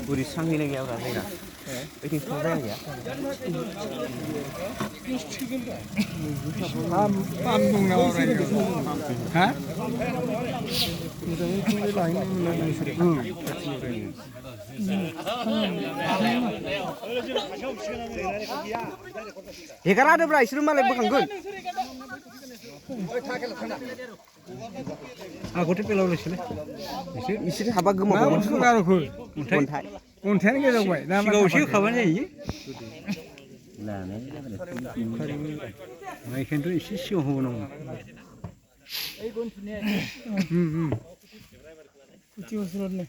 Buri sanggini gaya orang saya. Ini sudah ya. Pam dong na orang itu. Hah? Itu ini lain Hekara ada berapa? Istri malah bukan Aku tu pelau lu sini. Istri apa gemuk? Aku kalau kul. Kontai. Kontai ni kita buat. Kau sih kawan ni? Nah, ni. Mereka tu isi siapa orang? Kucing usul ni.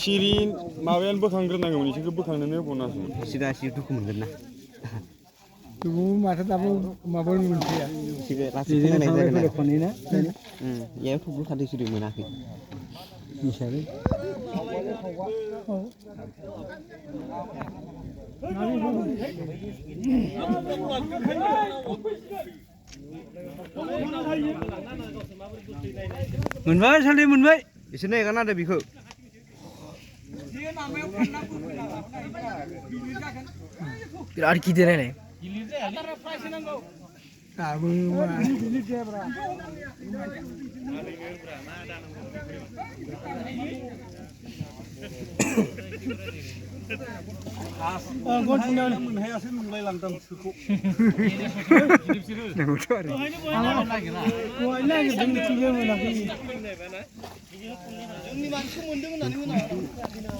Sirin mawayan bokhanggranaंगौमोन इसोरखौ बोखांनोनो बनासै Sudah sih duku mungkin lah. Duku mata tapi mabon muntia. Sih rasa kena naik jaga nak. Koni na. Ya tu bukan di sini mana sih. Misalnya. Munbai sali munbai. Di sini kan ada biku. Tidak ada kita ni. Kamu. Gon punya menhai asin menglai langtam suku. Nak ucap ni. Wah lagi dengan cium lagi. Ini macam mundur mana ni mana.